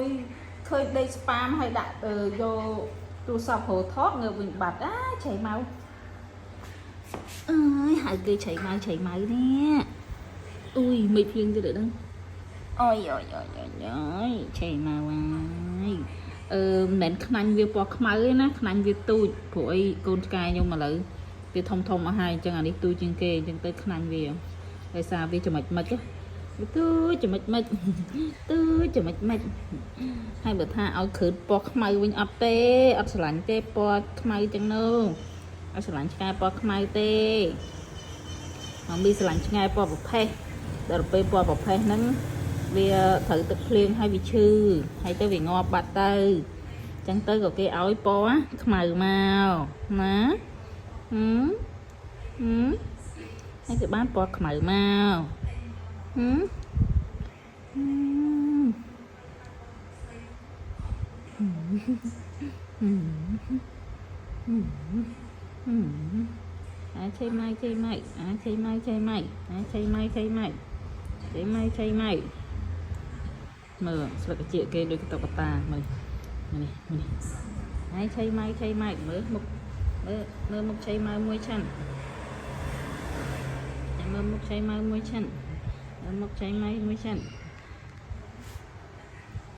យឃើញដេកស្ប៉ាមហើយដាក់យកទូរស័ព្ទរថតងើបវិញបាត់អាឆៃម៉ៅអើយហៅគេឆៃម៉ៅឆៃម៉ៅនេះអុយមិនភ្លៀងទៀតទេដឹងអូយអូយអូយអូយអូយឆៃម៉ៅហើយអឺមិនមែនខ្នាញ់វាពណ៌ខ្មៅទេណាខ្នាញ់វាទូចព្រោះអីកូនឆ្កែខ្ញុំឥឡូវវាធំធំអស់ហើយអញ្ចឹងអានេះទូចជាងគេអញ្ចឹងទៅខ្នាញ់វាដោយសារវាចំណុចមិចវាទូចចំណុចមិចទូចចំណុចមិចហើយបើថាឲ្យគ្រើតពណ៌ខ្មៅវិញអត់ទេអត់ស្រឡាញ់ទេពណ៌ខ្មៅចឹងនោះអត់ស្រឡាញ់ឆ្កែពណ៌ខ្មៅទេមកមីស្រឡាញ់ឆ្កែពណ៌ប្រផេះដល់ពេលពណ៌ប្រផេះហ្នឹងវាត្រូវទឹកភ្លៀងហើយវាឈឺហើយទៅវាងាប់បាត់ទៅចឹងទៅក៏គេឲ្យពណ៌ខ្មៅមកណាហឹមហឹមហើយគេបានពណ៌ខ្មៅមកហឹមហឹមហឹមហឹមហឹមអាឆៃម៉ៅឆៃម៉ៅអាឆៃម៉ៅឆៃម៉ៅអាឆៃម៉ៅឆៃម៉ៅឆៃម៉ៅឆៃម៉ៅមើលស្លឹកត្រចៀកគេដូចតុក្កតាមើលនេះនេះហើយឆៃម៉ៅឆៃម៉ៅមើលមុខមើលមើលមុខឆៃម៉ៅមួយឆាន់តែមើលមុខឆៃម៉ៅមួយឆាន់មើលមុខឆៃម៉ៅមួយឆាន់